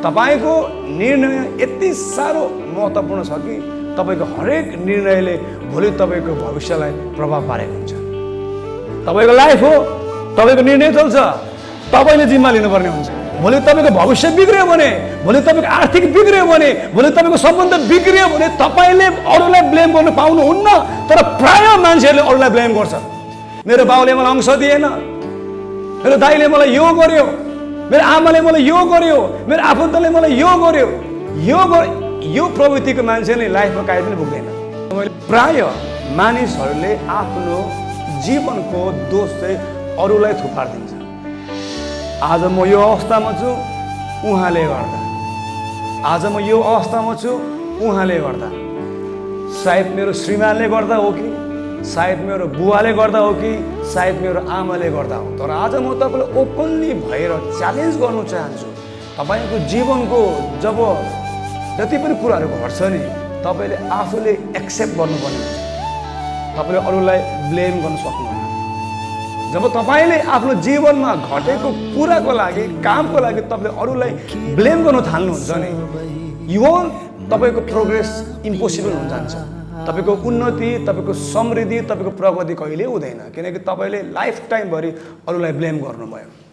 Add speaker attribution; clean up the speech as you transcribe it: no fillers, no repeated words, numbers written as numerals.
Speaker 1: तपाईको निर्णय यति साह्रो महत्त्वपूर्ण छ कि तपाईको हरेक निर्णयले भोलि तपाईको भविष्यलाई प्रभाव पारेको हुन्छ। तपाईको लाइफ हो, तपाईको निर्णय चल्छ, तपाईले जिम्मा लिनुपर्ने हुन्छ। भोलि तपाईको भविष्य बिग्रियो भने, भोलि तपाईको आर्थिक बिग्रियो भने, भोलि तपाईको सम्बन्ध बिग्रियो भने तपाईले अरूलाई ब्लेम गर्न पाउनुहुन्न। तर प्राय मान्छेहरूले अरूलाई ब्लेम गर्छ। मेरो बाउले मलाई अंश दिएन, मेरो दाइले मलाई यो गर्यो, मेरो आमाले मलाई यो गर्यो, मेरो आफन्तले मलाई यो गर्यो। यो प्रवृत्तिको मान्छेले लाइफमा काहीँ पनि पुग्दैन। प्राय मानिसहरूले आफ्नो जीवनको दोष चाहिँ अरूलाई थुपार्दिन्छ। आज म यो अवस्थामा छु उहाँले गर्दा, आज म यो अवस्थामा छु उहाँले गर्दा, सायद मेरो श्रीमानले गर्दा हो कि, सायद मेरो बुवाले गर्दा हो कि, सायद मेरो आमाले गर्दा हो। तर आज म तपाईँलाई ओपनली भएर च्यालेन्ज गर्न चाहन्छु। तपाईँको जीवनको जब जति पनि कुराहरू घट्छ नि, तपाईँले आफूले एक्सेप्ट गर्नुपर्ने हुन्छ। तपाईँले अरूलाई ब्लेम गर्न सक्नुहुन्न। जब तपाईँले आफ्नो जीवनमा घटेको कुराको लागि, कामको लागि तपाईँले अरूलाई ब्लेम गर्न थाल्नुहुन्छ नि, यो तपाईँको प्रोग्रेस इम्पोसिबल हुन जान्छ। तपाईँको उन्नति, तपाईँको समृद्धि, तपाईँको प्रगति कहिले हुँदैन, किनकि तपाईँले लाइफ टाइमभरि अरूलाई ब्लेम गर्नुभयो।